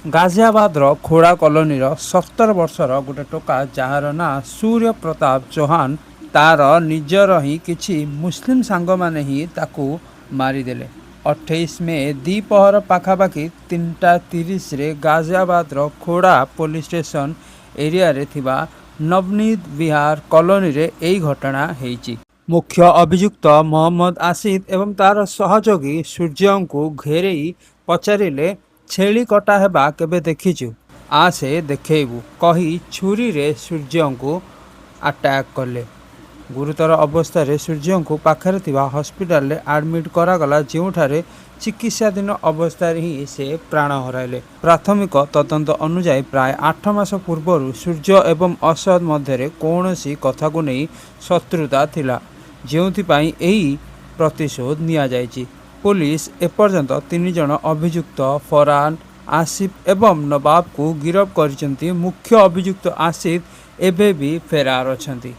ଗାଜିଆବାଦର ଖୋଡ଼ା କଲୋନୀର 17 ବର୍ଷର ଗୋଟେ ଟୋକା, ଯାହାର ନାଁ ସୂର୍ଯ୍ୟ ପ୍ରତାପ ଚୌହାନ, ତାର ନିଜର ହିଁ କିଛି ମୁସଲିମ ସାଙ୍ଗମାନେ ହିଁ ତାକୁ ମାରିଦେଲେ। 28 ମେ ଦ୍ୱିପହର ପାଖାପାଖି 3ଟା 30ରେ ଗାଜିଆବାଦର ଖୋଡ଼ା ପୋଲିସ ଷ୍ଟେସନ ଏରିଆରେ ଥିବା ନବନୀତ ବିହାର କଲୋନୀରେ ଏହି ଘଟଣା ହେଇଛି। ମୁଖ୍ୟ ଅଭିଯୁକ୍ତ ମହମ୍ମଦ ଆସିଫ ଏବଂ ତାର ସହଯୋଗୀ ସୂର୍ଯ୍ୟଙ୍କୁ ଘେରେଇ ପଚାରିଲେ, "ଛେଳି କଟା ହେବା କେବେ ଦେଖିଛୁ? ଆସେ ଦେଖେଇବୁ" କହି ଛୁରୀରେ ସୂର୍ଯ୍ୟଙ୍କୁ ଆଟାକ୍ କଲେ। ଗୁରୁତର ଅବସ୍ଥାରେ ସୂର୍ଯ୍ୟଙ୍କୁ ପାଖରେ ଥିବା ହସ୍ପିଟାଲରେ ଆଡମିଟ୍ କରାଗଲା, ଯେଉଁଠାରେ ଚିକିତ୍ସାଧୀନ ଅବସ୍ଥାରେ ହିଁ ସେ ପ୍ରାଣ ହରାଇଲେ। ପ୍ରାଥମିକ ତଦନ୍ତ ଅନୁଯାୟୀ, ପ୍ରାୟ 8 ମାସ ପୂର୍ବରୁ ସୂର୍ଯ୍ୟ ଏବଂ ଅସଦ ମଧ୍ୟରେ କୌଣସି କଥାକୁ ନେଇ ଶତ୍ରୁତା ଥିଲା, ଯେଉଁଥିପାଇଁ ଏହି ପ୍ରତିଶୋଧ ନିଆଯାଇଛି। ପୋଲିସ ଏପର୍ଯ୍ୟନ୍ତ ତିନି ଜଣ ଅଭିଯୁକ୍ତ ଫରହାନ, ଆସିଫ ଏବଂ ନବାବକୁ ଗିରଫ କରିଛନ୍ତି। ମୁଖ୍ୟ ଅଭିଯୁକ୍ତ ଆସିଫ ଏବେ ବି ଫେରାର ଅଛନ୍ତି।